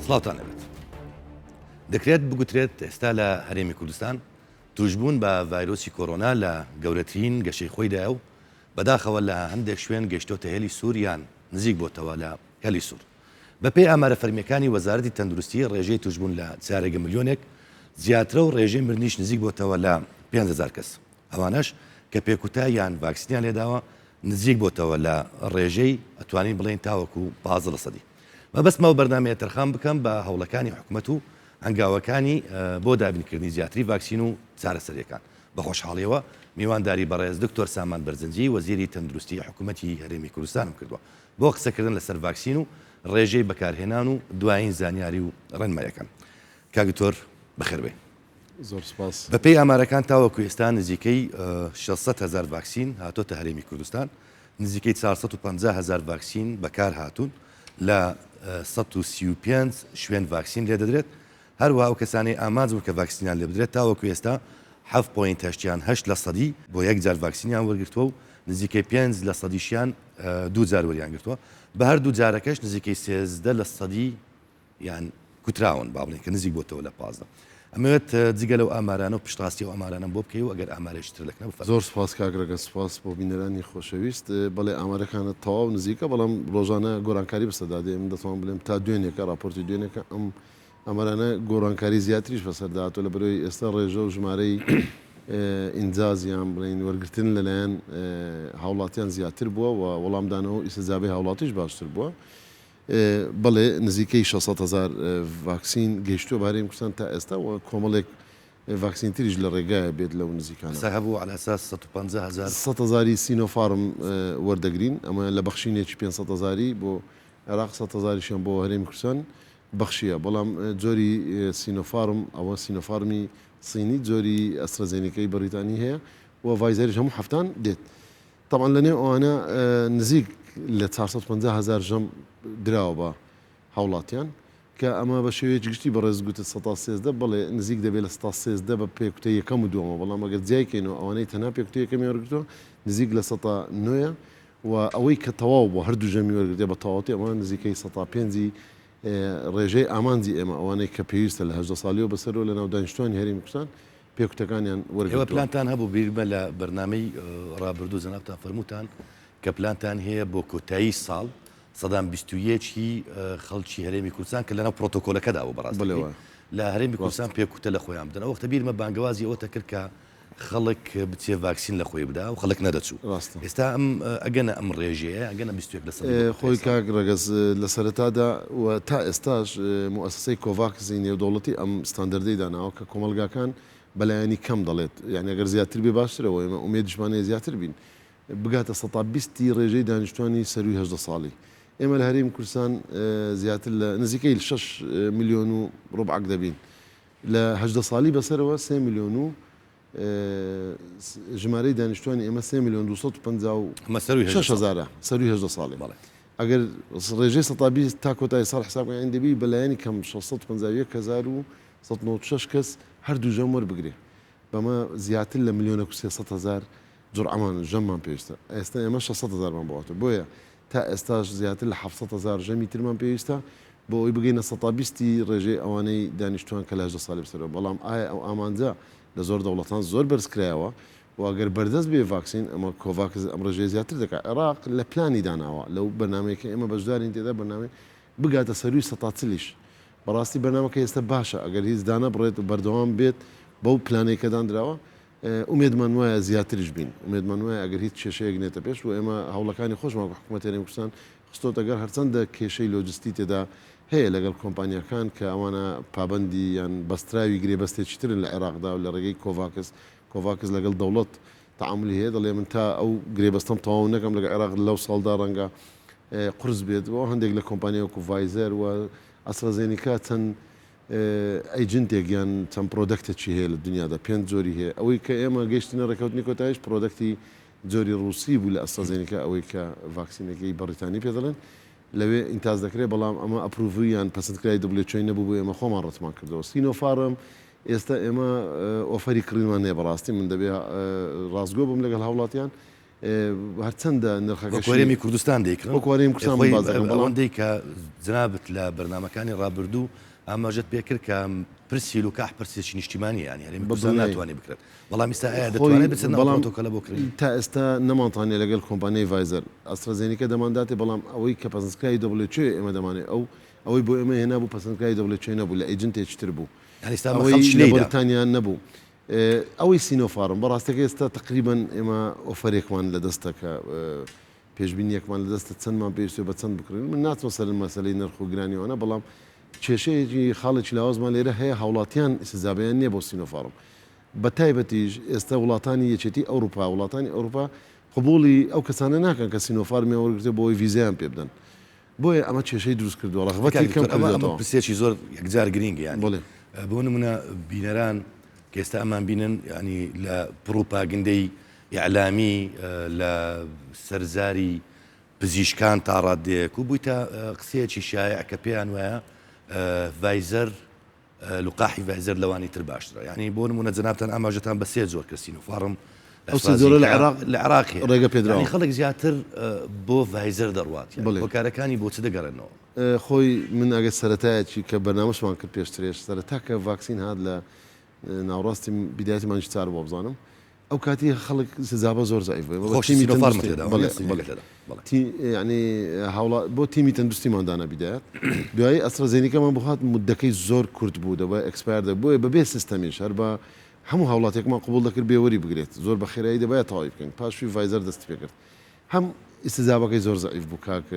سڵاوتان لێبێت. دەکرێت بگوترێت ئێستا لە هەرێمی کوردستان تووشبوون بە ڤایرۆسی کۆرۆنا لە گەورەترین گەشەی خۆیدایە و بەداخەوە لە هەندێک شوێن گەیشتۆتە هێلی سوور یان نزیک بۆتەوە لە هێلی سوور. بەپێی ئامارە فەرمییەکانی وەزارەتی تەندروستی ڕێژەی تووشبوون لە چارەگە ملیۆنێک زیاترە و ڕێژەی مردنیش نزیک بۆتەوە لە 5000 کەس. ئەوانەش کە پێکوتە یان ڤاکسینیان لێداوە نزیک بۆتەوە لە ڕێژەی ئەتوانین بڵێین تاوەکو 15 لەسەدی. مەبەستمە ئەو بەرنامەیە تەرخان بکەم بە هەوڵەکانی حکومەت و هەنگاوەکانی بۆ دابینکردنی زیاتری ڤاکسین و چارەسەرییەکان. بە خۆشحاڵیەوە میوانداری بەڕێز دکتۆر سامان بەرزنجی وەزیری تەندروستی حکومەتی هەرێمی کوردستانم کردووە بۆ قسەکردن لەسەر ڤاکسین و ڕێژەی بەکارهێنان و دوایین زانیاری و ڕێنماییەکان. کاک دکتۆر بەخێربێی. زۆر سوپاس. بەپێی ئامارەکان تاوەکو ئێستا نزیکەی 600 هەزار ڤاکسین هاتۆتە هەرێمی کوردستان، نزیکەی 450 هەزار ڤاکسین بەکار هاتوون، لە 135 شوێن ڤاکسین لێدەدرێت، هەروەها ئەو کەسانەی ئامانج بوو کە ڤاکسینیان لێبدرێت تاوەکو ئێستا حەفت point هەشت یان هەشت لە سەدی بۆ یەک جار ڤاکسینیان وەرگرتووە و نزیکەی پێنج لە سەدیشیان دوو جار وەریان گرتووە، بە هەردوو جارەکەش نزیکەی 13 لە سەدی یان کوتراون با بڵێین کە نزیک بۆتەوە لە 15. ئەمەوێت جگە لەو ئامارانە و پشتڕاستی ئەو ئامارانەم بۆ بکەی و ئەگەر ئامارێکی تر لەکنە بفەرموو. زۆر سوپاس کاک ڕەگەز، سوپاس بۆ بینەرانی خۆشەویست. بەڵێ ئامارەکانت تەواو نزیکە، بەڵام ڕۆژانە گۆڕانکاری بەسەردا دێ. من دەتوانم بڵێم تا دوێنێکە، ڕاپۆرتی دوێنێکە، ئەم ئامارانە گۆڕانکاری زیاتریش بەسەردا هاتووە، لەبەرئەوەی ئێستا ڕێژە و ژمارەی ئینجاز یان بڵێین وەرگرتن لەلایەن هاوڵاتیان زیاتر بووە و وەڵامدانەوە و ئیستجابەی هاوڵاتیش باشتر بووە. بەڵێ نزیکەی 600 هەزار ڤاکسین گەیشتووە بە هەرێمی کوردستان تا ئێستا و کۆمەڵێک ڤاکسین تریش لە ڕێگایە بێت لەو نزیکانە. قسە هەبوو علی اساس 150 هەزار. 100 هەزاری سینۆفارم وەردەگرین، ئەمە لە بەخشینێکی 500 هەزاری بۆ عێراق 100 هەزاریشیان بۆ هەرێمی کوردستان بەخشییە، بەڵام جۆری سینۆفارم ئەوە سینۆفارمی صینی جۆری ئەسترازێنیکای بەریتانی هەیە و ڤایزەریش هەموو هەفتان دێت. تەبعەن لە نێو ئەوانە نزیک لە 450 هەزار ژەم دراوە بە هاوڵاتیان کە ئەمە بە شێوەیەکی گشتی بەڕێز گوتت 13% بەڵێ نزیک دەبێت لە 13% بە پێکوتەی یەکەم و دووەمە بەڵام ئەگەر جیای کەینەوە ئەوانەی تەنها پێکوتەی یەکەمیان وەرگرتووە نزیک لە 9% و ئەوەی کە تەواو بووە هەردوو ژەمی وەرگرتێ بە تەواوەتی ئەمە نزیکەی 5% ڕێژەی ئامانجی ئێمە ئەوانەی کە پێویستە لە 18 ساڵیەوە بەسەرەوە لە ناو دانیشتوانی هەرێمی کوردستان پێکوتەکانیان وەرگرتووە. ئێوە پلانتان هەبوو بیرمە لە بەرنامەی ڕابردوو جەنابتان فەرمووتان کە پلانتان هەیە بۆ کۆتایی ساڵ سەدان 21 ی خەڵکی هەرێمی کوردستان کە لەناو پرۆتۆکۆلەکەدا بوو بەڕاستی لە هەرێمی کوردستان پێکوتە لە خۆیان بدەن ئەو وەختە بیرمە بانگەوازی ئەوەتە کرد کە خەڵک بچێ ڤاکسین لە خۆی بدا و خەڵک نەدەچوو ڕاستە. ئێستا ئەم ئەگەنە ئەم ڕێژەیە ئەگەنە 21 لە سەدی بۆ خۆی کاک ڕەگەز لە سەرەتادا و تا ئێستاش موئەسەسەی کۆڤاکسی نێودەوڵەتی ئەم ستاندەردەی داناوە کە کۆمەڵگاکان بەلایەنی کەم دەڵێت یانی ئەگەر زیاتر بێ باشترە و ئێمە ئومێدیشمان هەیە زیاتر بین بگاتە سەتا بیستی ڕێژەی دانیشتوانی سەرووی 18 ساڵی ئێمە لە هەرێمی کوردستان زیاتر لە نزیکەی 6 ملیۆن و ڕوبعەک دەبین لە 18 ساڵی بەسەرەوە 3 ملیۆن و ژمارەی دانیشتوانی ئێمە سێ ملیۆن 256 هەزارە سەرووی 18 ساڵی ئەگەر ڕێژەی 120 تا کۆتایی ساڵ حساب کەین دەبی بەلایەنی کەم 651196 کەس هەردوو ژەم وەربگرێ بەمە زیاتر لە ملیۆنێک و 300 هەزار جورعەمان ژەممان پێویستە ئێستا ئێمە 600 هەزارمان بۆ هاتووە بۆیە تا ئێستاش زیاتر لە 700 هەزار ژەمی ترمان پێویستە بۆ ئەوەی بگەینە سەتا بیستی ڕێژەی ئەوانەی دانیشتوان کە لە 18 ساڵی بەسەرەوە بەڵام ئایا ئەو ئامانجە لە زۆر دەوڵەتان زۆر بەرز کرایەوە و ئەگەر بەردەست بێ ڤاکسین ئەمە کۆڤاکس ئەم ڕێژەیە زیاتر دەکات عێراق لە پلانی داناوە لەو بەرنامەیە کە ئێمە بەشدارین تێدا بەرنامەی بگاتە سەرووی سەتا چلیش بەڕاستی بەرنامەکە ئێستا باشە ئەگەر هیچ دانەبڕێت و بەردەوام بێت بەو پلانەی کە دانراوە ئومێدمان وایە زیاتریش بین ئومێدمان وایە ئەگەر هیچ کێشەیەک نێتە پێش و ئێمە هەوڵەکانی خۆشمان وەکو حکوومەتی هەرێمی کوردستان خستۆتە گەڕ هەرچەندە کێشەی لۆجستی تێدا هەیە لەگەڵ کۆمپانیاکان کە ئەوانە پابەندی یان بەستراوی گرێبەستێکی ترن لە عێراقدا و لە ڕێگەی کۆڤاکس کۆڤاکس لەگەڵ دەوڵەت تەعامولی هەیە دەڵێ من تا ئەو گرێبەستەم تەواو نەکەم لەگەڵ عێراق لەو ساڵدا ڕەنگە قورس بێت و هەندێک لە کۆمپانیا وەکو ڤایزەر و ئەسترازێنیکا چەند agent ێک یان چەند product ێکی هەیە لە دنیادا پێنج جۆری هەیە ئەوەی کە ئێمە گەیشتینە ڕێکەوتنی کۆتاییش product ی جۆری ڕووسی بوو لە ئەسترازێنیکا ئەوەی کە ڤاکسینەکەی بەڕیتانی پێ دەڵێن لەوێ ئینتاج دەکرێت بەڵام ئەمە approve یان پەسەندکراوی WHO نەبوو بۆ ئێمە خۆمان ڕەتمان کردەوە سینۆفارم ئێستا ئێمە offer ی کڕینمان نیە بەڕاستی من دەبێ ڕاستگۆ بم لەگەڵ هاوڵاتیان. هەرچەندە نرخەکەشی وەکو هەرێمی کوردستان دەیکڕن وەکو هەرێمی کوردستان خۆی باس دەکەم بەڵام ئەوەندەی کە جنابت لە بەرنامەکانی ڕابردوو ئاماژەت پێ کرد کە پرسی لوکاح پرسێکی نیشتیمانیە یانی هەرێمی بە کوردستان دڵنیایی ناتوانێت بکرێت بەڵام ئیستا ئایا خۆی دەتوانێت بچێت ناو بەڵام پرۆتۆکۆلە بۆ کڕین؟ تا ئێستا نەمانتوانیە لەگەل کۆمپانیای ڤایزەر ئەسترازێنیکە دەمانداتێ بەڵام ئەوەی کە پەسەندکراوی WHO ئێمە دەمانێت ئەو ئەوەی بۆ ئێمە هێنابوو پەسەندکراوی WHO نەبوو لە agent ێکی تر بوو یانی ئیستا ئەمە ئەوەی خەڵکی لە لێیدا. بەریتانیا نەبوو ئەوەی سینۆفارم بەڕاستەکە ئێستا تەقریبەن ئێمە offer ێکمان لە دەستە کە پێشبینیەکمان لە دەستە چەندمان پێویستە بە چەند بکڕین من ناچمە سەر مەسەلەی نرخ و گرانی وانە بەڵام کێشەیەکی خاڵێکی لاوازمان لێرە هەیە هاوڵاتیان ئیستجابەیان نییە بۆ سینۆفارم بە تایبەتیش ئێستا وڵاتانی یەکێتی ئەوروپا وڵاتانی ئەوروپا قبوڵی ئەو کەسانە ناکەن کە سینۆفارمیان وەرگرتووە بۆ ئەوەی ڤیزەیان پێ بدەن بۆیە ئەمە کێشەی دروست کردووە، کاک ڕەغبەتی کەم دکتۆر ئەمە ئەمە کردووەتەوە. پرسێکی زۆر یەکجار گرینگە یانی بەڵێ. بۆ نمونە بینەران کە ئێستا ئەمان بینن یانی لە پڕوپاگندەی ئیعلامی لە سەرزاری پزیشکان تا ڕاددەیەک و بوویتە قسەیەکی شایع کە پێیان وایە ڤایزەر لقاحی ڤایزەر لەوانی تر باشترە یانی بۆ نمونە جەنابتان ئاماژەتان بە سێ جۆر کە سینۆفارم ئەو سێ جۆرە لە عێراق لە عێراق هەیە ڕێگە پێدراوە. یانی خەڵک زیاتر بۆ ڤایزەر دەڕوات یانی بەڵێ. هۆکارەکانی بۆ چ دەگەڕێنەوە؟ خۆی من ئەگەر سەرەتایەکی کە بەرنامەشمان کرد پێشترێش سەرەتا کە ڤاکسین هات لە ناوەڕاستی بیدایەتی مانگی چوار وابزانم ئەو کاتی خەڵک سزابە زۆر زەعیف بوو خۆشی تیمی سینۆفارمت تەندروستی لێداوە بەڵێ نیە بەڵێ سینەکەت لێدا بەڵێ. تی یعنی هاوڵا بۆ تیمی تەندروستیمان دانا بیدایەت دوایی ئەسترازێنیکەمان بۆ هات مدەکەی زۆر کورت بوو دەبا expire دەبوو بۆیە بەبێ سیستەمیش هەر بە هەموو هاوڵاتیەکمان قبوڵ دەکرد بێ وەری بگرێت زۆر بە خێرایی دەبایە تەواوی بکەین پاشوی ڤایزەر دەستی پێکرد هەم ئیستجابەکەی زۆر زەعیف بوو کاک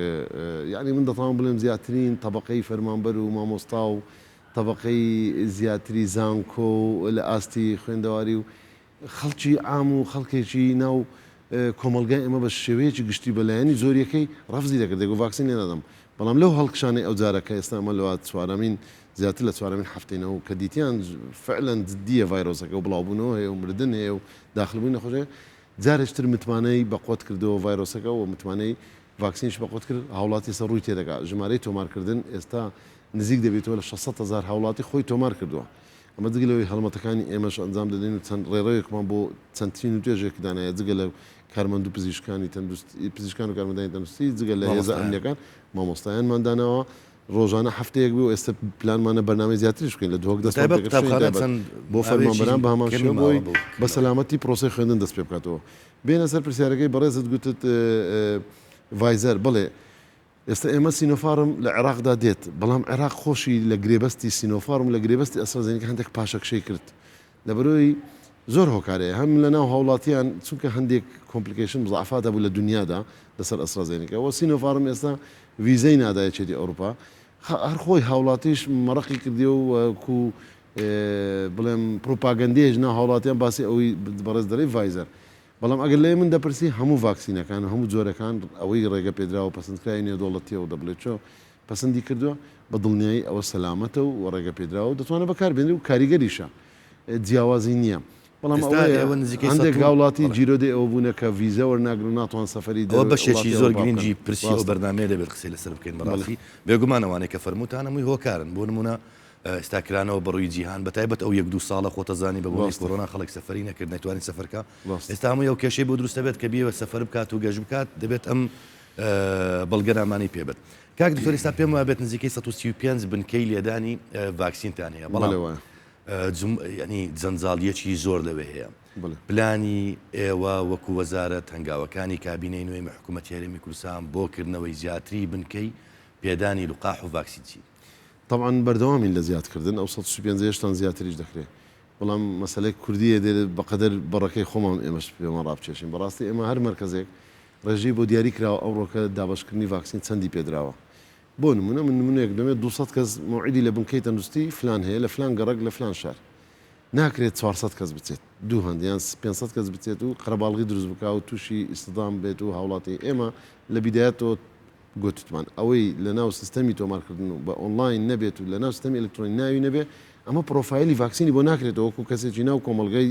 یعنی من دەتوانم بڵێم زیاترین تەبەقەی فەرمانبەر و مامۆستا و تەبەقەی زیاتری زانکۆ و لە ئاستی خوێندەواری و خەڵکی عام و خەڵکێکی ناو کۆمەڵگای ئێمە بە شێوەیەکی گشتی بە لایەنی زۆریەکەی ڕەفزی دەکرد دەیگوت ڤاکسین لێ نادەم بەڵام لەو هەڵکشانەی ئەو جارە کە ئێستا ئەمە لە چوارەمین زیاتر لە چوارەمین هەفتەینە و کە دیتیان فعلەن جدیە ڤایرۆسەکە و بڵاوبوونەوە هەیە و مردن هەیە و داخلبوونی نەخۆش هەیە جارێکی تر متمانەی بەقوەت کردەوە ڤایرۆسەکە و متمانەی ڤاکسینیش بەقوەت کرد هاوڵاتی ئێستا ڕووی تێدەکات ژمارەی تۆمارکردن ئێستا نزیک دەبێتەوە لە 600 هەزار هاوڵاتی خۆی تۆمار کردووە ئەمە جگە لەوەی هەڵمەتەکانی ئێمەش ئەنجام دەدەین و چەند ڕێڕەوێکمان بۆ چەند چین و توێژێک دانایە جگە لە کارمەند و پزیشکانی تەندروستی پزیشکان و کارمەندانی تەندروستی جگە لە هێزە مامۆستایان. ئەمنیەکان مامۆستایانمان داناوە ڕۆژانە هەفتەیەک بوو ئێستا پلانمانە بەرنامەی زیاتریش بکەین لە دهۆک دەستمان بەتایبەت پێکرد شوێنی قوتابخانە تایبەت چەند بۆ ماوەیەکی فەرمانبەران بە هەمان کەمی شێوە ماوە بۆی بۆ بە کردنەوە. سەلامەتی پرۆسەی خوێندن دەست پێ بکاتەوە بێنە سەر پرسیارەکەی بەڕێزت گوتت ڤایزەر بەڵێ ئێستا ئێمە سینۆفارم لە عێراقدا دێت، بەڵام عێراق خۆشی لە گرێبەستی سینۆفارم و لە گرێبەستی ئەسترازێنیکا هەندێک پاشەکشەی کرد لەبەرئەوەی زۆر هۆکار هەیە هەم لەناو هاوڵاتیان چونکە هەندێک complication مزاعفات هەبوو لە دنیادا لەسەر ئەسترازێنیکا و سینۆفارم ئێستا ڤیزەی نادا یەکێتی ئەوروپا هەر خۆی هاوڵاتیش مەڕەقی کردیە و وەکو بڵێم پروپاگەندەیەش ناو هاوڵاتیان باسی ئەوەی بەڕێز دەڵێی ڤایزەر بەڵام ئەگەر لای من دەپرسی هەموو ڤاکسینەکان و هەموو جۆرەکان ئەوەی ڕێگە پێدراوە پەسەندکراوی نێودەوڵەتیە و WHO پەسەندی کردووە بە دڵنیایی ئەوە سەلامەتە و ڕێگە پێدراوە و دەتوانێت بەکاربێنرێت و کاریگەریشە جیاوازی نییە بەڵام ئێستا ئەوەیە ئێوە نزیکەی سەد هەندێک و هاوڵاتی بەڵێ. گیرۆدەی ئەوە بوونە کە ڤیزە وەرناگرن و ناتوان سەفەری ئەوە دەرەوەی بەشێکی وڵاتی زۆر ئەوروپا بکەن گرینگی پرسی ئەو ڕاستە بەرنامەیە دەبێت قسەی لەسەر بکەین بەڵێ. بەڕاستی بێگومان ئەوانەی کە فەرمووتان هەمووی هۆکارن بۆ نموونە ئێستا کرانەوە بەڕووی جیهان بەتایبەت ئەو یەک دوو ساڵە خۆتەزانی بە بۆنەی ڕاستە. کۆرۆنا خەڵک سەفەری نەکرد نەیتوانی سەفەر کا ڕاستە. ئێستا هەمووی ئەو کێشەی بۆ دروست دەبێت کە بیەوێت سەفەر بکات و گەشت بکات دەبێت ئەم بەڵگەنامانەی پێ بێت کاک دکتۆر ئێستا پێم وابێت نزیکەی 135 بنکەی لێدانی ڤاکسینتان هەیە بەڵێ بەڵام وایە. ینی جەنجاڵیەکی زۆر لەوێ هەیە بەڵێ. پلانی ئێوە وەکو وەزارەت هەنگاوەکانی کابینەی نوێی حکوومەتی هەرێمی کوردستان بۆ کردنەوەی زیاتری بنکەی پێدانی لقاح و ڤاکسین چین؟ تەبعەن بەردەوامین لە زیادکردن ئەو 135 هێشتان زیاتریش دەکرێ بەڵام مەسەلەی کوردیە دێ بەقەدەر بەڕەکەی خۆمان ئێمەش پێمان ڕابکێشین بەڕاستی ئێمە هەر مەرکەزێک ڕێژەی بۆ دیاری کراوە ئەوڕۆکە دابەشکردنی ڤاکسین چەندی پێدراوە بۆ نمونە من نمونەیەک دەمێ 200 کەس مەوعیدی لە بنکەی تەندروستی فلان هەیە لە فلان گەڕەک لە فلان شار ناکرێت 400 کەس بچێت دوو هەند یان 500 کەس بچێت و قەرەباڵغی دروست بکا و تووشی ئیستدام بێت و هاوڵاتی ئێمە لە بیدایەتەوە گوتتمان ئەوەی لەناو سیستەمی تۆمارکردن و بە ئۆنڵاین نەبێت و لەناو سیستەمی ئەلکترۆنی ناوی نەبێ ئەمە پرۆفایلی ڤاکسینی بۆ ناکرێتەوە وەکو کەسێکی ناو کۆمەڵگای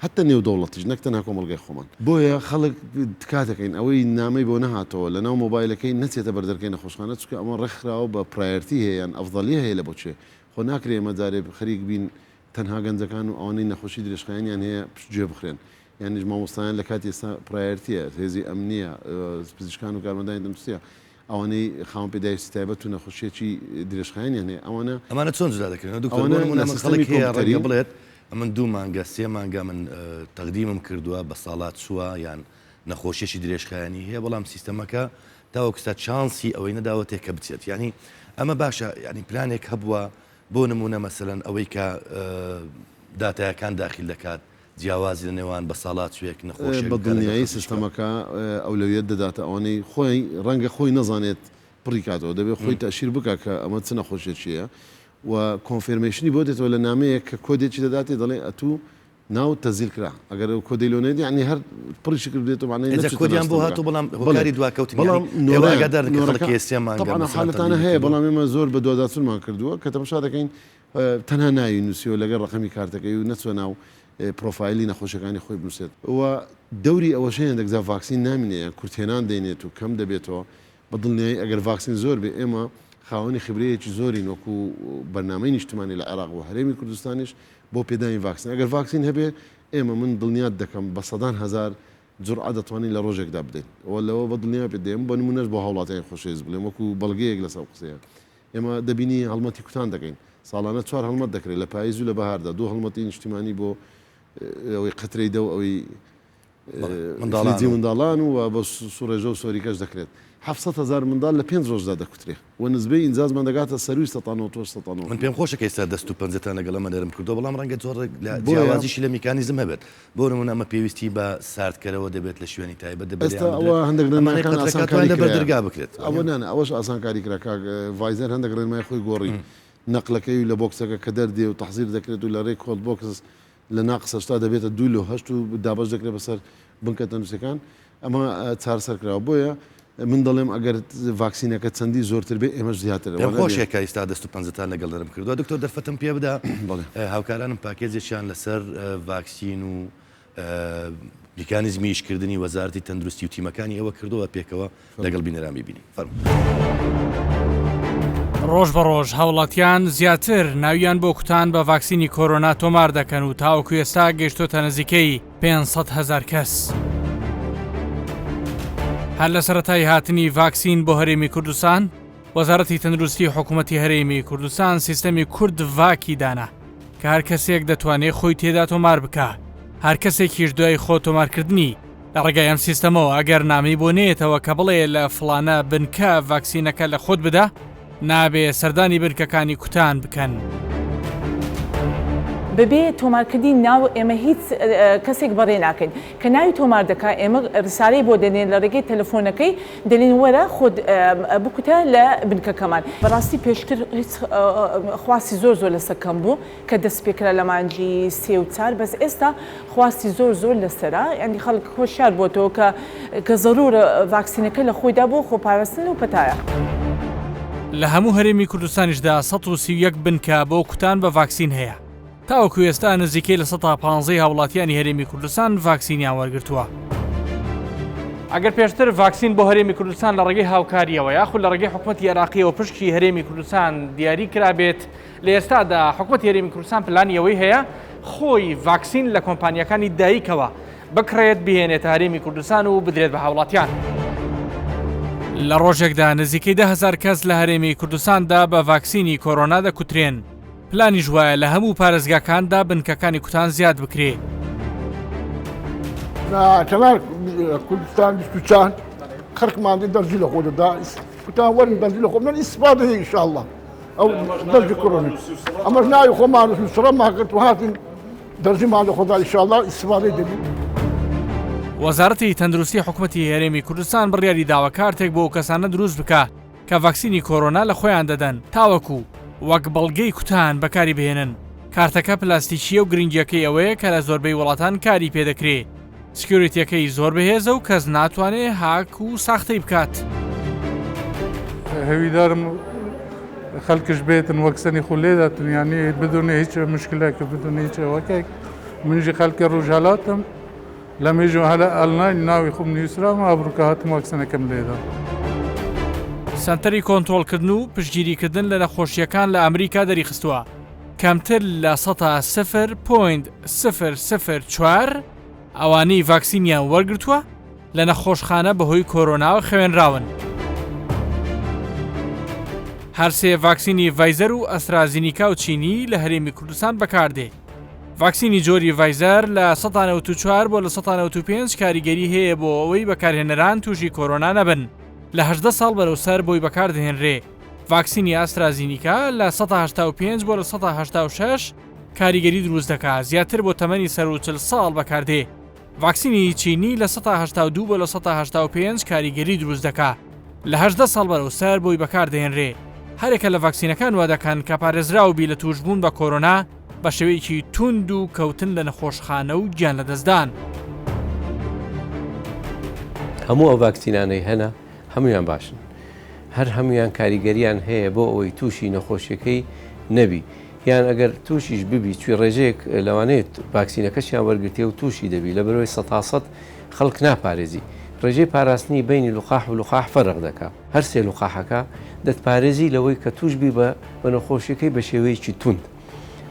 هەتا نێودەوڵەتیش نەک تەنها کۆمەڵگای خۆمان. بۆیە خەڵک تکا دەکەین ئەوەی نامەی بۆ نەهاتەوە لەناو مۆبایلەکەی نەچێتە بەر دەرکەی نەخۆشخانە چونکە ئەمە ڕێکخراوە بە priority هەیە یان ئەفزەلیە هەیە لە بۆ چێ خۆ ناکرێ ئێمە جارێ خەریک بین تەنها گەنجەکان و ئەوانەی نەخۆشی درێژخایەنیان هەیە پشتگوێ بخرێن. یانیش مامۆستایان لە کاتی ئێستا priority ە، هێزی ئەمنییە، پزیشکان و کارمەندانی تەندروستییە، ئەوانەی خاوەن پێداویستی تایبەت و نەخۆشییەکی درێژخایەنیان هەیە، ئەوانە. ئەمانە چۆن جودا دەکرێنەوە دکتۆر؟ بۆ نموونە من خەڵک هەیە ڕەنگە بڵێت ئەمن دوو مانگە سێ مانگە من تەقدیمم کردووە بە ساڵات چووە یان نەخۆشیەکی درێژخایەنی هەیە بەڵام سیستەمەکە تاوەکو ئێستا چانسی ئەوەی نەداوەتێ کە بچێت یانی ئەمە باشە یانی پلانێک هەبووە بۆ نموونە مەسەلەن ئەوەی کە داتایەکان داخیل دەکات جیاوازی لە نێوان بەساڵاچووێک نەخۆشێک بە دڵنیایی سیستەمەکە ئەولەویەت دەداتە ئەوانەی خۆی ڕەنگە خۆی نەزانێت پڕی کاتەوە دەبێت خۆی تەئشیر بکات کە ئەمە چ نەخۆشیەکی هەیە و confirmation ی بۆ دێتەوە لە نامەیەک کە کۆدێکی دەداتێ دەڵێ ئەتوو ناوت تەسجیل کرا ئەگەر ئەو کۆدەی لۆ نەیت یانی هەر پڕیشی کردبێتەوە مەعنای ئێجا نەچوویتە کۆدیان بۆ ناو هاتوو بەڵام بەڵێ هۆکاری دواکەوتنی بەڵام یانی ئێوە نۆرەیان ئاگادارن کە نۆرەکە خەڵک هەیە سێ مانگە تەبعەن ئەو مەسەلەن حالەتانە تەقدیمی هەیە کردووە. بەڵام ئێمە زۆر بەدواداچوونمان کردووە کە تەماشا دەکەین تەنها ناوی نووسیوە لەگەڵ ڕەقەمی کارتەکەی و نەچووە ناو پرۆفایلی نەخۆشیەکانی خۆی بنووسێت و دەوری ئەوەش هەیە هەندێک جار ڤاکسین نامینێ یان کورتهێنان دێنێت و کەم دەبێتەوە بە دڵنیایی ئەگەر ڤاکسین زۆر بێ ئێمە خاوەنی خبرەیەکی زۆرین وەکو بەرنامەی نیشتمانی لە عێراق و هەرێمی کوردستانیش بۆ پێدانی ڤاکسین ئەگەر ڤاکسین هەبێ ئێمە من دڵنیات دەکەم بە سەدان هەزار جورعە دەتوانین لە ڕۆژێکدا بدەین و لەوە بە دڵنیا پێت دەیم بە نمونەش بۆ هاوڵاتیانی خۆشەویست بڵێم وەکو بەڵگەیەک لەسەر ئەو قسەیە ئێمە دەبینی هەڵمەتی کوتان دەکەین ساڵانە چوار هەڵمەت دەکرێت لە پاییز و لە بەهاردا دوو هەڵمەتی نیشتیمانی بۆ ئەوەی قەترەی دە و ئەوەی منداڵان و. منداڵان و بە سوڕێژە و سۆریکەش دەکرێت. 700 هەزار منداڵ لە پێنج ڕۆژدا دەکوترێ و نسبەی ئینجازمان دەگاتە سەرووی 98 99. من پێم خۆشە کە ئێستا دەست و پەنجەتان لەگەڵ ئەمە نەرم کردووە، بەڵام ڕەنگە جۆرێک لە جیاوازیشی لە میکانیزم هەبێت. بۆ نموونە ئەمە پێویستی بە ساردکەرەوە دەبێت لە شوێنی تایبەت دەبێت ئێستا لێیان ئەوە بدرێت. هەندێک ئەمانەی ڕێنمایەکان قەترەکە ئاسانکاری توانن لە کرایە. بەردەرگا بکرێت. ئەوە نا نا ئەوەش ئاسانکاری کرا کاک ڤایزەر هەندێک ڕێنمای خۆی گۆڕی نەقلەکەی و لە بۆکسەکە کە دەردێ و تەحزیر دەکرێت و لە ڕێی cold box لە ناقس 80 دەبێتە دوو لۆ هەشت و دابەش دەکرێت بەسەر بنکە تەندروستیەکان ئەمە چارەسەر کراوە بۆیە من دەڵێم ئەگەر ڤاکسینەکە چەندی زۆرتر بێ ئێمەش زیاتر پێم خۆشە کە ئیستا دەست و پەنجەتان لەگەڵ نەرم کردووە دکتۆر دەرفەتم پێ بدە هاوکارانم پاکێجێکیان لەسەر ڤاکسین و میکانیزمی ئیشکردنی وەزارەتی تەندروستی و تیمەکانی ئەوە کردووە پێکەوە لەگەڵ بینەران بیبینین فەرموو. ڕۆژ بە ڕۆژ هاوڵاتیان زیاتر ناویان بۆ کوتان بە ڤاکسینی کۆرۆنا تۆمار دەکەن و تاوەکو ئێستا گەیشتۆتە نزیکەی 500 هەزار کەس. هەر لە سەرەتای هاتنی ڤاکسین بۆ هەرێمی کوردستان، وەزارەتی تەندروستی حکوومەتی هەرێمی کوردستان سیستەمی کورد ڤاکی دانا کە هەر کەسێک دەتوانێت خۆی تێدا تۆمار بکا هەر کەسێکیش دوای خۆ تۆمارکردنی لە ڕێگای ئەم سیستەمەوە ئەگەر نامەی بۆ نەیەتەوە کە بڵێ لە فڵانە بنکە ڤاکسینەکە لە خۆت بدە نابێ سەردانی بنکەکانی کوتان بکەن. بەبێ تۆمارکردنی ناو ئێمە هیچ کەسێک بەڕێ ناکەین. کە ناوی تۆمار دەکا ئێمە ڕسالەی بۆ دەنێن لە ڕێگەی تەلەفۆنەکەی دەلێن وەرە خۆت بکوتە لە بنکەکەمان. بەڕاستی پێشتر هیچ خواستی زۆر زۆر لەسەر کەم بوو کە دەست پێکرا لە مانگی سێ و چار بەس ئێستا خواستی زۆر زۆر لەسەرە یانی خەڵک هۆشیار بۆتەوە کە کە زەرورە ڤاکسینەکە لە خۆیدا بۆ خۆپاراستن لەو پەتایە. لە هەموو هەرێمی کوردستانیشدا 131 بنکە بۆ کوتان بە ڤاکسین هەیە. تاوەکو ئێستا نزیکەی 15% ی هاوڵاتیانی هەرێمی کوردستان ڤاکسینیان وەرگرتووە. ئەگەر پێشتر ڤاکسین بۆ هەرێمی کوردستان لە ڕێگەی هاوکارییەوە یاخود لە ڕێگەی حکومەتی عێراقیەوە پشکی هەرێمی کوردستان دیاری کرابێت، لە ئێستادا حکومەتی هەرێمی کوردستان پلانی ئەوەی هەیە خۆی ڤاکسین لە کۆمپانیاکانی دایکەوە بکڕێت بهێنێتە هەرێمی کوردستان و بدرێت بە هاوڵاتیان. لە ڕۆژێکدا نزیکەی 10,000 کەس لە هەرێمی کوردستاندا بە ڤاکسینی کۆرۆنا دەکوترێن، پلانیش وایە لە هەموو پارێزگاکاندا بنکەکانی کوتان زیاد بکرێ. کەنار کوردستان 24 خەرکمان دەرزی لە خۆ دەدا کوتان وەرن دەرزی لە خۆ من ئیسفادە ئینشاءاللە ئەو دەرزی کۆرۆنی ئەمەش ناوی خۆمان سڕەمان کرد و هاتین دەرزیمان لە خۆدا ئینشاءاللە ئیسفادەی دەبین. وەزارەتی تەندروستی حکومەتی هەرێمی کوردستان بڕیاری داوە کارتێک بۆ ئەو کەسانە دروست بکا کە ڤاکسینی کۆرۆنا لە خۆیان دەدەن تاوەکو وەک بەڵگەی کوتان بەکاری بهێنن، کارتەکە پلاستیکییە و گرنگییەکەی ئەوەیە کە لە زۆربەی وڵاتان کاری پێدەکرێ، security یەکەی زۆر بەهێزە و کەس ناتوانێ هاک و ساختەی بکات. هیویدارم خەلکش بێتن وەکسەنی خو لێداتن یانی بدونی هیچ مشکلێک بدونی هیچ وەکێک منژی خەلکی ڕوژهەلاتم لە مێژوو هەلە ئەلناین ناوی خوم نیوسرام ئابروکە هاتم واکسەنەکەم لێدا. سەنتەری کۆنترۆڵکردن و پشتگیریکردن لە نەخۆشییەکان لە ئەمریکا دەریخستووە، کەمتر لە سەتا سفر point 0 0 چوار. ئەوانەی ڤاکسینیان وەرگرتووە لە نەخۆشخانە بەهۆی کۆرۆناوە خەوێنراون. هەرسێ ڤاکسینی ڤایزەر و ئەسترازینیکا و چینی لە هەرێمی کوردستان بەکاردێ. ڤاکسینی جۆری ڤایزەر لە 194 بۆ لە 195 کاریگەری هەیە بۆ ئەوەی بەکارهێنەران تووشی کۆرۆنا نەبن. لە 18 ساڵ بەرەو سەر بۆی بەکاردەهێنرێ. ڤاکسینی ئاسترازینیکا لە 185 بۆ لە 186 کاریگەری دروست دەکا زیاتر بۆ تەمەنی سەروو 40 ساڵ بەکاردێ. ڤاکسینی چینی 82% بۆ 85% کاریگەری دروست دەکا لە 18 ساڵ بەرەو سەر بۆی بەکاردەهێنرێ. هەرێکە لە ڤاکسینەکان وا دەکەن کە پارێزراو بی لە تووشبوون بە کۆرۆنا بە شێوەیەکی توند و کەوتن لە نەخۆشخانە و گیان لەدەستدان. هەموو ئەو ڤاکسینانەی هەنە هەموویان باشن هەر هەموویان کاریگەریان هەیە بۆ ئەوەی تووشی نەخۆشیەکەی نەبی یان ئەگەر تووشیش ببی چوی ڕێژەیەک لەوانەیە ڤاکسینەکەشیان وەرگرتێ و تووشی دەبی لەبەرئەوەی سەتاسەد خەڵک ناپارێزی ڕێژەی پاراستنی بەینی لوقاح و لوقاح فەرق دەکا هەر سێ لوقاحەکە دەتپارێزی لەوەی کە تووش بی بە بە نەخۆشیەکەی بە شێوەیەکی توند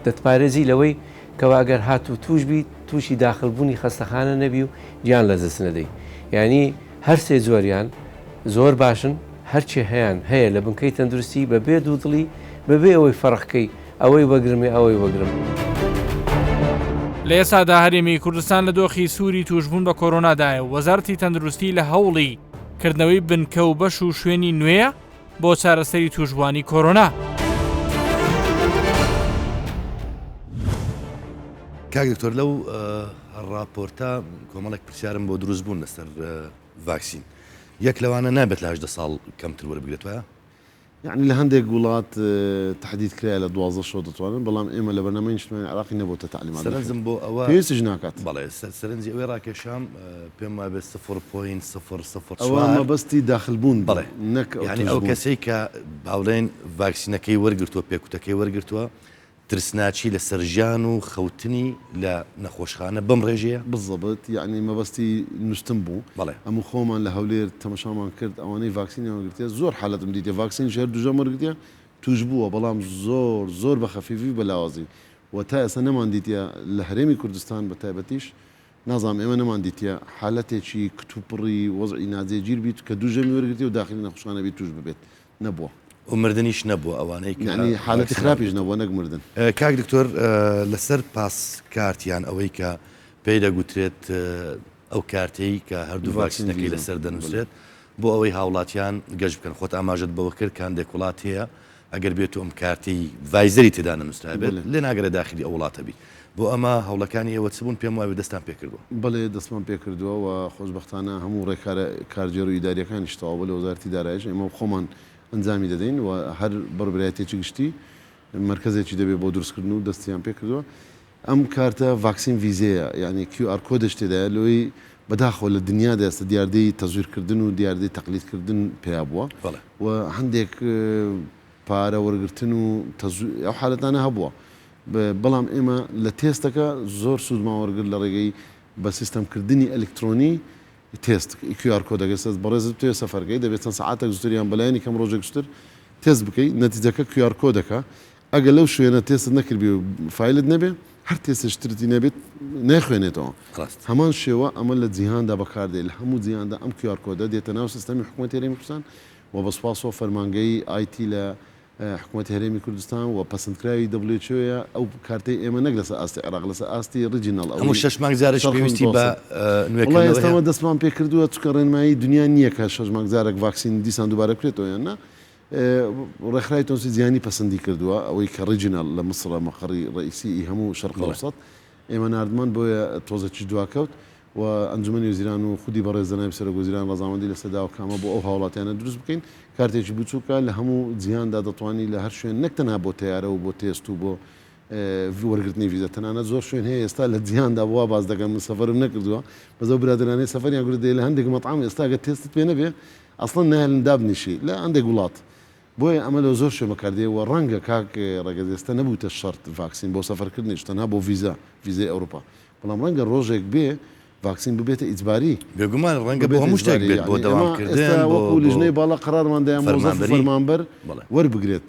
دەتپارێزی لەوەی کەوا ئەگەر هاتوو تووش بی تووشی داخل بوونی خەستەخانە نەبی و گیان لەدەست نەدەی یانی هەر سێ جۆریان زۆر باشن هەرچی هەیان هەیە لە بنکەی تەندروستی بە بێ دوودڵی بە بێ ئەوەی فەرق کەی ئەوەی وەگرم یا ئەوەی وەگرم. لە ئێستادا هەرێمی کوردستان لە دۆخی سووری تووشبوون بە کۆرۆنادایە و وەزارەتی تەندروستی لە هەوڵی کردنەوەی بنکە و بەش و شوێنی نوێیە بۆ چارەسەری تووشبووانی کۆرۆنا. کاک دکتۆر لەو ڕاپۆرتە کۆمەڵێک پرسیارم بۆ دروست بوون لەسەر ڤاکسین یەک لەوانە نابێت لە 18 ساڵ کەمتر وەربگرێت وایە؟ یەعنی لە هەندێک وڵات تەحدید کرایە لە 12 شەوە دەتوانن بەڵام ئێمە لە بەرنامەی نیشتمانی عێراقی نەبۆتە تەعلیمات سەرنجم بۆ ئەوە پێویستیش ناکات. بەڵێ سەرنجی ئەوەی ڕاکێشام پێم وابێت سفر point سفر سفر ئەوە چوار مەبەستی داخل بوون بوو بەڵێ نەک ئەو یعنی ئەو تووشبوون. کەسەی کە باوڵێن ڤاکسینەکەی وەرگرتووە پێکوتەکەی وەرگرتووە ترسناکی لەسەر ژیان و خەوتنی لە نەخۆشخانە بەم ڕێژەیە؟ بالضبط یەعنی مەبەستی نوستن بوو بەڵێ. ئەموو خۆمان لە هەولێر تەمەشامان کرد ئەوانەی ڤاکسینیان وەرگرتیە زۆر حالەتم دیتیە ڤاکسینیش هەر دووژەم وەرگرتیە توش بووە بەڵام زۆر زۆر بە خەفیفی و بە لاوازی و تا ئێستا نەمان دیتیە لە هەرێمی کوردستان بە تایبەتیش نازانم ئێمە نەمان دیتیە حالەتێکی کتوپڕی وەزعی ناجێگیر بیت کە دوو ژەمی وەرگرتیە و داخلی نەخۆشخانە بیت توش ببێت نەبووە. و مردنیش نەبووە ئەوانەی کە یانی حالەتی خراپیش نەبووە نەک مردن. کاک دکتۆر لەسەر پاس کارت یان ئەوەی کە پێی دەگوترێت ئەو کارتەی کە هەردوو ڤاکسینەکەی لەسەر دەنووسرێت بۆ ئەوەی هاوڵاتیان گەشت بکەن خۆت ئاماژەت بەوە کرد کە هەندێک وڵات هەیە ئەگەر بێت و ئەم کارتەی ڤایزەری تێدا نەنووسرابێت لێ ناگەرێ داخلی ئەو وڵاتە بیت بۆ ئەمە هەوڵەکانی ئێوە چ بوون پێم وابێ دەستان پێکردووە. بەڵێ دەستمان پێکردووە و خۆشبەختانە هەموو ڕێکارە کارگێڕ و ئیدارییەکانیش تەواو بوو لە وەزارەتی داراییش ئێمە خۆمان ئەنجامی دەدەین و هەر بەڕێوەبەرایەتییەکی گشتی مەرکەزێکی دەبێت بۆ دروستکردن و دەستیان پێکردووە. ئەم کارتە ڤاکسین ڤیزەیە یانی QR code ش تێدایە لۆی بەداخەوە لە دنیادا ئێستا دیاردەی تەزویرکردن و دیاردەی تەقلیدکردن پەیا بووە و هەندێک پارە وەرگرتن و ئەو حالەتانە هەبووە بەڵام ئێمە لە تێستەکە زۆر سوودمان وەرگرت لە ڕێگەی بە سیستەمکردنی ئەلکترۆنی تێست QR code ەکە ئێستا بەڕێزت بتەوێت سەفەرکەی دەبێت چەند سەعاتێک زووتر یان بەلایەنی کەم ڕۆژێک زووتر تێست بکەی نەتیجەکە QR code ەکە ئەگەر لەو شوێنە تێستت نەکردبی و فایلت نەبێ هەر تێستێکی ترتی نەبێت نایخوێنێتەوە. ڕاست. هەمان شێوە ئەمە لە جیهاندا بەکاردێ لە هەموو جیهاندا ئەم QR code ە دێتە ناو سیستەمی حکومەتی هەرێمی کوردستان و بە سوپاسەوە فەرمانگەی IT لە حکومەتی هەرێمی کوردستان و پەسەندکراوی WHO یە ئەو کارتەی ئێمە نەک لەسەر ئاستی عێراق لەسەر ئاستی regional ئەوەی هەموو شەش مانگ جارێک شەرق پێویستی بە المتوسط. وەڵای نوێکردنەوە ئێستا هەیە؟ ئەمە دەستمان پێکردووە چونکە ڕێنمایی دنیا نییە کە شەش مانگ جارێک ڤاکسین دیسان دووبارە بکرێتەوە یان نا ڕێکخراوی تەندروستی جیهانی پەسەندی کردووە ئەوەی کە regional لە میسرە مەقەڕی ڕەئیسی ئی هەموو شەرق ئەوسەت ئێمە ناردمان بۆیە تۆزێکیش دواکەوت و ئەنجومەنی وەزیران و خودی بەڕێز جەنابی سەرۆک وەزیران ڕەزامەندی لەسەر داوە کە ئەمە بۆ ئەو هاوڵاتیانە دروست بکەین کارتێکی بچووکە لە هەموو جیهاندا دەتوانی لە هەر شوێن نەک تەنها بۆ تەیارە و بۆ تێست و بۆ وەرگرتنی ڤیزە تەنانەت زۆر شوێن هەیە ئێستا لە جیهاندا وا باس دەکەن من سەفەرم نەکردووە بەس ئەو برادەرانەی سەفەریان کردووە دەی لە هەندێک مەتعەم ئێستا گەر تێستت پێ نەبێ ئەسڵەن نایەلن دابنیشی لە هەندێک وڵات بۆیە ئەمە لە زۆر شوێن بەکاردێ و ڕەنگە کاک ڕەگەز ئێستا نەبووتە شەرت ڤاکسین بۆ سەفەرکردنیش تەنها بۆ ڤیزا ڤیزەی ئەوروپا بەڵام ڕەنگە ڕۆژێک بێ ڤاکسین ببێتە ئیجباری. بێگومان ڕەنگە بۆ ببێتە هەموو شتێک ئیجباری بێت بۆ یانی ئێمە دەوامکردن ئێستا بۆ وەکو بۆ لیژنەی باڵا قەرارمان دایە مۆزەف و فەرمانبەری فەرمانبەر بەڵێ. وەربگرێت.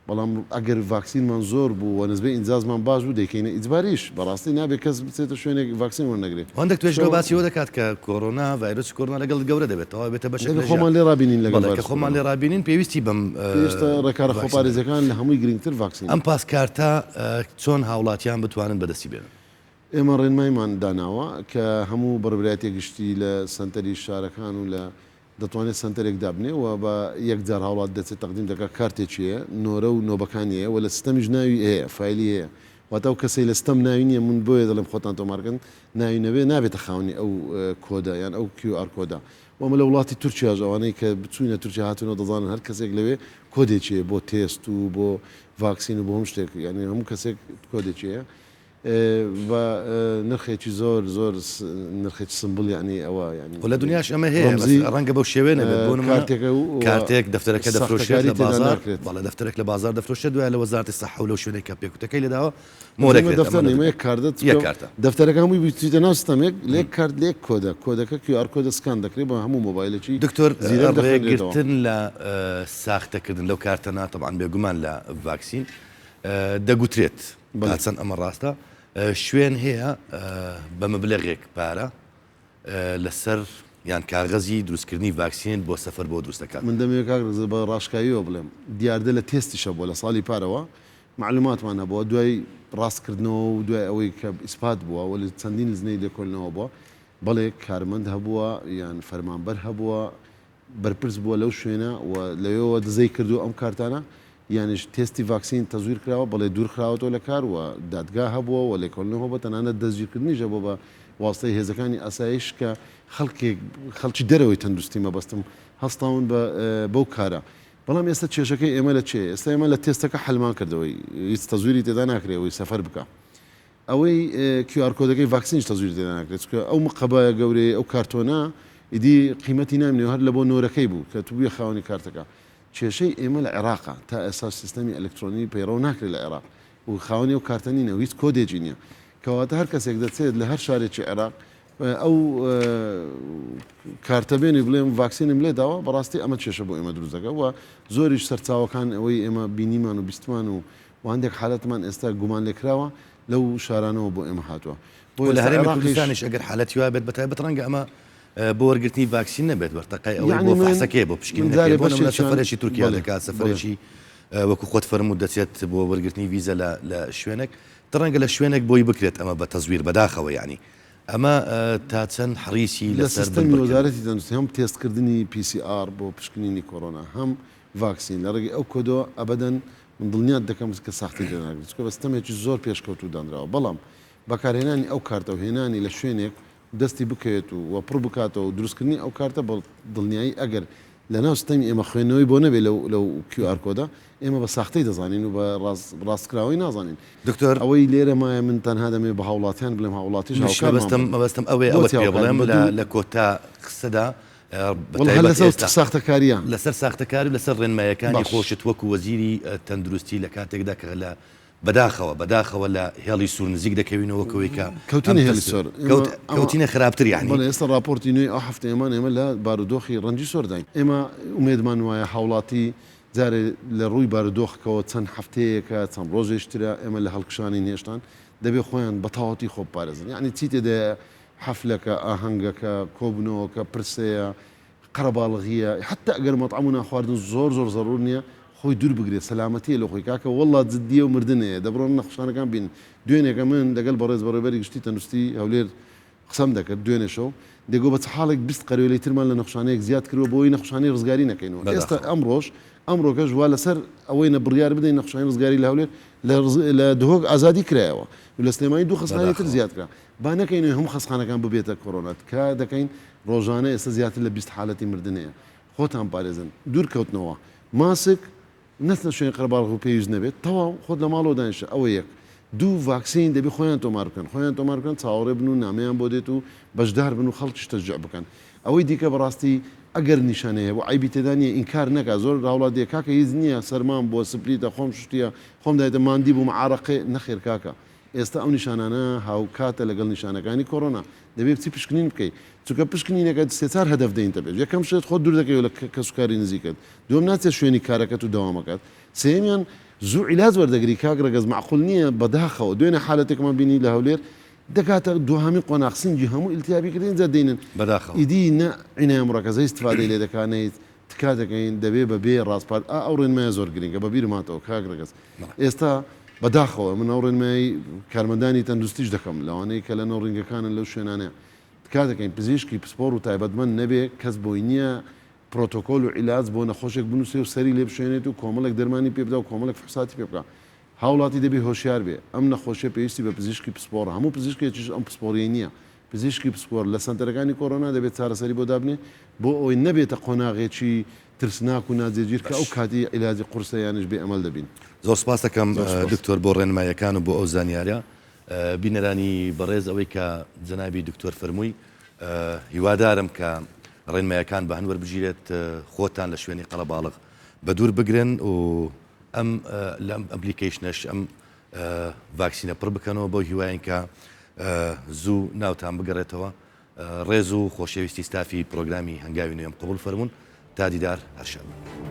بەڵام ئەگەر ڤاکسینمان زۆر بوو و نسبەی ئینجازمان باش بوو دەیکەینە ئیجباریش، بەڕاستی نابێت کەس بچێتە شوێنێک ڤاکسین وەرنەگرێت. هەندێک توێژینەوە باسی ئەوە دەکات کە کۆرۆنا، ڤایرۆسی کۆرۆنا لەگەڵت گەورە دەبێت، تەواو بێتە بەشێک لە ژیان. دەبێت خۆمان لێ ڕابینین لەگەڵ بەڵێ، کە خۆمان لێ ڕابینین پێویستی بەم پێویستە ڕێکارە خۆپارێزیەکان لە هەمووی گرنگتر ڤاکسینە. ئەم پاسکارتە چۆن هاوڵاتیان بتوانن بەدەستی بێنن؟ ئێمە ڕێنمایمان داناوە کە هەموو بەڕێوەبەرایەتیە گشتی لە سەنتەری شارەکان و لە دەتوانێت سەنتەرێک دابنێ و بە یەک جار هاوڵاتی دەچێت تەقدیم دەکات کارتێکی هەیە نۆرە و نۆبەکانی هەیە و لە سیستەمیش ناوی هەیە فایلی هەیە واتە ئەو کەسەی لە ستەم ناوی نییە من بۆیە دەڵێم خۆتان تۆمارکەن ناوی نەبێ نابێتە خاوەنی ئەو کۆدە یان ئەو QR code ە و ئەمە لە وڵاتی تورکیاش ئەوانەی کە بچوینە تورکیا هاتوونەوە دەزانن هەر کەسێک لەوێ کۆدێکی هەیە بۆ تێست و بۆ ڤاکسین و بۆ هەموو شتێک یانی هەموو کەسێک کۆدێکی هەیە بە نرخێکی زۆر زۆر نرخێکی سمبڵ یانی ئەوە یانی لە دنیاش ئەمە هەیە ڕەنگە بەو شێوەیە نەبێت بۆ نمونە کارتێک دەفتەرەکە دەفرۆشێت لە بازاڕ بەڵێ دەفتەرێک لە بازاڕ دەفرۆشێت دوای لە وەزارەتی سەحە و لەو شوێنێک کە پێکوتەکەی لێداوە مۆرەکرێت دەفتەر نیمە یەک کارتە یەک کارتە دەفتەرەکە هەمووی بچیتە ناو ستەمێک لێک کارت لێک کۆدە کۆدەکە QR code ە سکان دەکرێت بە هەموو مۆبایلێکی دکتۆر ڕێگرتن لە ساختەکردن لەو کارتە نا تەبعەن بێگومان لە ڤاکسین دەگوترێت تا چەند ئەمە ڕاستە شوێن هەیە بە مەبلەغێک پارە لەسەر یان کاغەزی دروستکردنی ڤاکسین بۆ سەفەر بۆ دروست دەکات. من دەمەوێت کاک ڕزگار بە ڕاشکاویەوە بڵێم دیاردە لە تێستیش هەبووە لە ساڵی پارەوە مەعلوماتمان هەبووە دوای ڕاستکردنەوە و دوای ئەوەی کە ئیسپات بووە و لە چەندین لجنەی لێکۆلنەوە بووە بەڵێ کارمەند هەبووە یان فەرمانبەر هەبووە بەرپرس بووە لەو شوێنە و لەوێوە دزەی کردووە ئەم کارتانە، یانیش تێستی ڤاکسین تەزویر کراوە، بەڵێ دوور خراوەتەوە لە کار و دادگا هەبووە و لێکۆڵینەوە هەبووە، تەنانەت دەستگیرکردنیش هەبووە بە واستەی هێزەکانی ئاسایش کە خەڵکێک، خەڵکی دەرەوەی تەندروستی مەبەستم، هەستاون بە بەو کارە. بەڵام ئێستا کێشەکەی ئێمە لە چێیە؟ ئێستا ئێمە لە تێستەکە حەلمان کردەوەی هیچ تەزویری تێدا ناکرێ ئەوەی سەفەر بکا. ئەوەی QR code ەکەی ڤاکسینیش تەزویری تێدا ناکرێت چونکە ئەو مقەبایە گەورەیەی ئەو کارتۆنە ئیدی قیمەتی نامینێ هەر لەبۆ نۆرەکەی بوو کە تو بوویە خاوەنی کارتەکە کێشەی ئێمە لە عێراقە تا ئێستاش سیستەمی ئەلکترۆنی پەیڕەو ناکرێت لە عێراق و خاوەنی ئەو کارتە نینە و هیچ کۆدێکی نییە کەواتە هەر کەسێک دەچێت لە هەر شارێکی عێراق ئەو کارتە بێنی بڵێم ڤاکسینم لێ داوە بەڕاستی ئەمە کێشە بۆ ئێمە دروست دەکات و زۆریش سەرچاوەکان ئەوەی ئێمە بینیمان و بیستمان و و هەندێک حالەتمان ئێستا گومانلێکراوە لەو شارانەوە بۆ ئێمە هاتووە. بۆ لە هەرێمی کوردستانیش ئەگەر حالەتی وا بێت بەتایبەت ڕەنگە ئەمە بۆ وەرگرتنی ڤاکسین نەبێت بەرتەقای ئەوەی بۆ فەحسەکەی بۆ پشکنینەکەی بۆ نمونە سەفەرێکی تورکیا دەکات سەفەرێکی وەکو خۆت فەرموو دەچێت بۆ وەرگرتنی ڤیزە لە شوێنێک ڕەنگە لە شوێنێک بۆی بکرێت ئەمە بە تەزویر بەداخەوە یعنی ئەمە تا چەند حڕیسی لە سیستەمی وەزارەتی تەندروستی هەم تێستکردنی PCR بۆ پشکنینی کۆرۆنا هەم ڤاکسین لە ڕێگەی ئەو کۆدەوە ئەبەدەن من دڵنیات دەکەم کە ساختەی لێ ناگرێت چونکە بە ستەمێکی زۆر پێشکەوتوو دانراوە بەڵام بەکارهێنانی ئەو کارتە و هێنانی لە شوێنێک دەستی بکەوێت و و پڕ بکاتەوە و دروستکردنی ئەو کارتە بە دڵنیایی ئەگەر لەناو ستەمی ئێمە خوێندنەوەی بۆ نەبێت لەو لەو QR code ە ئێمە بە ساختەی دەزانین و بە ڕاست ڕاستکراوەی نازانین دکتۆر ئەوەی لێرە مایە من تەنها دەمەوێت بە هاوڵاتیان بڵێم هاوڵاتیش منیش هاوکارمان مەبەستم بن مەبەستم ئەوەیە ئەوەت بۆچی پێ هاوکارن بڵێم بە لە دوو لە کۆتا قسەدا وەڵا هەر لەسەر ساختەکارییە. لەسەر ساختەکاری و لەسەر ڕێنمایەکانی خۆشت وەکو وەزیری تەندروستی لە کاتێکدا کە لە بەداخەوە بەداخەوە لە هێڵی سوور نزیک دەکەوینەوە وەک ئەوەی کە کەوتینە هێڵی سوور کەوتینە خراپتر یانی. بەڵێ ئێستا ڕاپۆرتی نوێی ئەو هەفتەیەمان ئێمە لە بارودۆخی ڕەنجی سۆرداین. ئێمە ئومێدمان وایە هاوڵاتی جارێ لە ڕووی بارودۆخەکەوە چەند هەفتەیەکە چەند ڕۆژێکی ترە ئێمە لە هەڵکشانین هێشتان دەبێ خۆیان بە تەواوەتی خۆ بپارێزن یانی چی تێدایە حەفلەکە، ئاهەنگەکە، کۆبوونەوەکە، پرسەیە، قەرەباڵغییە، حەتتا ئەگەر مەتعەم و نانخواردن زۆر زۆر زەروور نییە، خۆی دوور بگرێت، سەلامەتییە لە خۆی، کاکە وەڵڵا جدییە و مردن هەیە، دەبڕۆن نەخۆشخانەکان بینن. دوێنێکە من لەگەڵ بەڕێز بەڕێوەبەری گشتی تەندروستی هەولێر قسەم دەکرد، دوێنێ شەو، دەیگۆ بە چ حاڵێک 20 قەرێلەی ترمان لە نەخۆشخانەیەک زیاد کردووە بۆ ئەوەی نەخۆشخانەی ڕزگاری نەکەینەوە. ئێستا بەداخەوە. ئەمڕۆش، ئەمڕۆکەش وا لەسەر ئەوەینە بڕیار بدەین نەخۆشخانەی ڕزگاری لە هەولێر لە لە دهۆک ئازادی کرایەوە و لە سلێمانی دوو خەستخانەی تر بەداخەوە. زیاد کرا. با نەکەین هەموو خەستخانەکان ببێتە کۆرۆنا تکا دەکەین ڕۆژانە ئێستا زیاتر لە 20 حالەتی مردن هەیە خۆتان پارێزن دوور کەوتنەوە ماسک نەچنە شوێنی قەرەباڵغ و پێویست نەبێت تەواو خۆت لە ماڵەوە دانیشە ئەوە یەک دوو ڤاکسین دەبی خۆیان تۆمار بکەن خۆیان تۆمار بکەن چاوەڕێ بن و نامەیان بۆ دێت و بەشدار بن و خەڵکیش تەشجیع بکەن ئەوەی دیکە بەڕاستی ئەگەر نیشانەی هەبوو عەیبی تێدا نییە ئینکار نەکا زۆر هاوڵاتی دێ کاکە هیچ نییە سەرمام بووە سپلیتە خۆم شتیە خۆم دایتە ماندی بووم عارەقێ نەخێر کاکە. ئێستا ئەو نیشانانە هاوکاتە لەگەڵ نیشانەکانی کۆرۆنا دەبێ بچی پشکنین بکەی چونکە پشکنینەکەت سێ چار هەدەف دەینتە پێش یەکەم شت خۆت دوور دەکەیەوە لە کەسوکاری نزیکت دووەم ناچێت شوێنی کارەکەت و دەوامەکەت سێیەمیان زوو عیلاج وەردەگری کاک ڕەگەز مەعقول نییە بەداخەوە دوێنێ حالەتێکمان بینی لە هەولێر دەگاتە دواهەمین قۆناغ سنگی هەموو ئیلتیابی کردین ئینجا دێنن بەداخەوە. ئیدی نە عینایە مڕەکەزە ئیستفادەی لێ دەکا نە هیچ تکا دەکەین دەبێ بە بێ ڕاسپارد ئا ئەو ڕێنمایە زۆر گرنگە بە بیرم هاتەوە کاک ڕەگەز ئێستا بەداخەوە من ئەو ڕێنمایی کارمەندانی تەندروستیش دەکەم لەوانەی کە لە نۆڕینگەکانن لەو شوێنانەیە تکا دەکەین پزیشکی پسپۆڕ و تایبەتمەند نەبێ کەس بۆی نییە پرۆتۆکۆل و عیلاج بۆ نەخۆشێک بنووسێ و سەری لێ بشێنێت و کۆمەڵێک دەرمانی پێ بدا و کۆمەڵێک فحوساتی پێ بکا. هاوڵاتی دەبێ هۆشیار بێ، ئەم نەخۆشیە پێویستی بە پزیشکی پسپۆڕە، هەموو پزیشکێکیش ئەم پسپۆڕیەی نییە، پزیشکی پسپۆر لە سەنتەرەکانی کۆرۆنا دەبێت چارەسەری بۆ دابنێ بۆ ئەوەی نەبێتە قۆناغێکی ترسناک و ناجێگیر کە باش. ئەو کاتی عیلاجی قورسە یانیش بێ ئەمەل دەبین. زۆر سوپاست دەکەم زۆر سوپاس. دکتۆر بۆ ڕێنماییەکان و بۆ ئەو زانیارە. بینەرانی بەڕێز ئەوەی کە جەنابی دکتۆر فەرمووی هیوادارم کە ڕێنمایەکان بە هەند وەربگیرێت خۆتان لە شوێنی قەڵەباڵغ بەدوور بگرن و ئەم لەم ئەپلیکەیشنەش ئەم ڤاکسینە پڕ بکەنەوە بەو هیواین کە زوو ناوتان بگەڕێتەوە ڕێز و خۆشەویستی ستافی پرۆگرامی هەنگاوی نوێم قبول فەرمونون تا دیدار هەرشاد بن.